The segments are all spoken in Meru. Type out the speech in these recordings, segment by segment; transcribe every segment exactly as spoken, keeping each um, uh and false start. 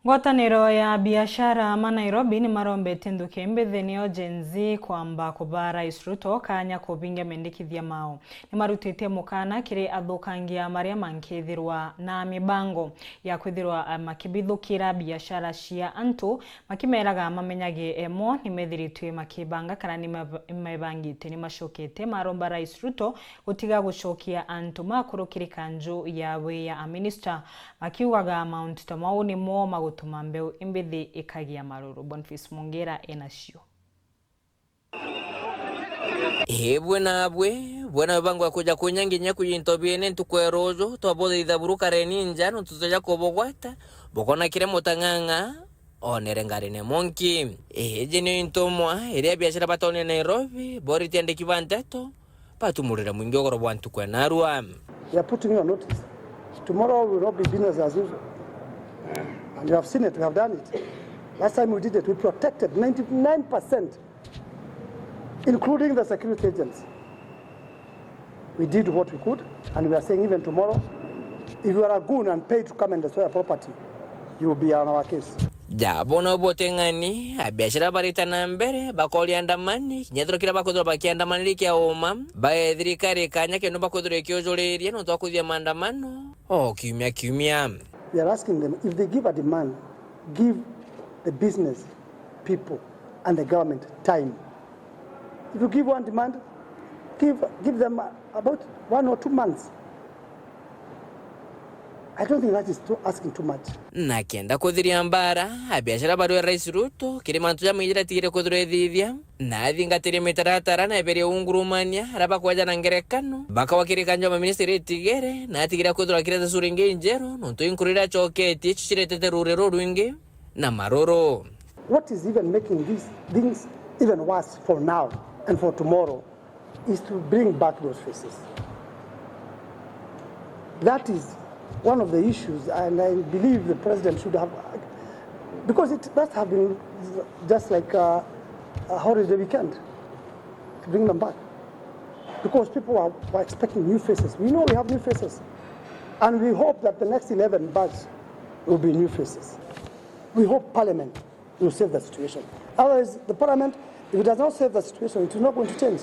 Ngwataniro ya biashara ma Nairobi ni marombete nthuki mbithi, nio Gen Z, kwamba kuba Rais Ruto kanya kubingia mendikithia mao. Ni marutite mukana kiri athukangia maria mankithirwa na mibango ya kwithirwa, eh, makibithukira biashara cia antu, makimeraga mamenyage emo ni methiritwe makibanga kana ni mab-, mebangite. Ni macokete maromba Rais Ruto gutiga gucokia antu makuru kiri kanju ya wia a minister, makiugaga mauntu ta mau nimo magutuma mbeu imbithi ikagia maruru. Boniface Mungera enacio. Ii bwe nabwe, bwe na mibango ya kuja kunya nginya kuja into biene ntuku ya ruju, twabuthaitha buru kareni nja, nontu tuja kubugwata, bukona kiri mutang'ang'a, onere ngarine monki. Iji niyo intumwa iria biashara batonire Nairobi, borite andiki ba nteto, batumurire mwingi ugoro bwa ntuku ya narua. We are putting you on notice. Tomorrow will not be business as usual. And you have seen it, we have done it. Last time we did it, we protected ninety-nine percent, including the security agents. We did what we could, and we are saying even tomorrow, if you are a goon and paid to come and destroy a property, you will be on our case. Ja bona buteng'ani, abiashara barita na mbere, bakoria andamani, kinya thiro kiria bakwithirwa bakiandamaniria kia uma, bae thirikari kanya kenu bakwithirwa ikiujuriria nontu wa kuthithia maandamano o kiumia kiumia. We are asking them, if they give a demand, give the business people and the government time. If you give one demand, give, give them about one or two months. I don't think that is too, asking too much. Na kenda kuthiria mbara, abiashara barwira Rais Ruto kiri mantu jamaingi jaria atigire kwithirwa ethithia, na athingatirie mitaratara na eberie ungurumania aria bakweja na ngerekano, bakawa kiri kanju ya maministri itigere, na atigire kwithirwa akireta sura ingi injeru, nontu inkuru iria acoketie icio ciretete ruri rurwingi na maruru. What is even making these things even worse for now and for tomorrow is to bring back those faces. That is one of the issues, and I believe the president should have, because it must have been just like a, a holiday weekend to bring them back, because people were, were expecting new faces. We know we have new faces, and we hope that the next eleven batch will be new faces. We hope Parliament will save the situation. Otherwise, the Parliament, if it does not save the situation, it is not going to change.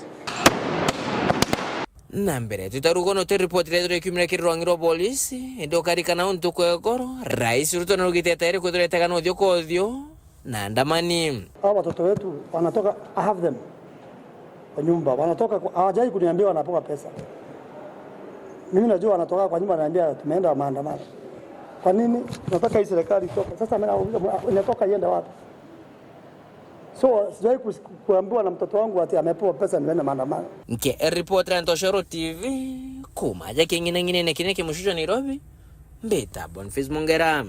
Na mbere tutarugo no te report rethirwe ikiumira kiri rwangi rwa polisi, indi ukarikana untu kwegoro, Rais Ruto narugite tayari kwithirwa etegana uthio kwa uthio na andamani. Hao watoto wetu wanatoka, I have them kwa nyumba, wanatoka kwa, hawajai kuniambia wanapewa pesa. Mimi najua wanatoka kwa nyumba, wananiambia tumeenda maandamano. Kwa nini? Tunataka hii serikali itoke. Sasa mimi nauliza, inatoka iende wapi? So, sijawahi kus-, kuambiwa na mtoto wangu ati amepewa pesa niende maandamano. Nke report ya Ntoshoro T V, kuma aja king'inang'inene kine kimucuco Nairobi, mbita Boniface Mungera.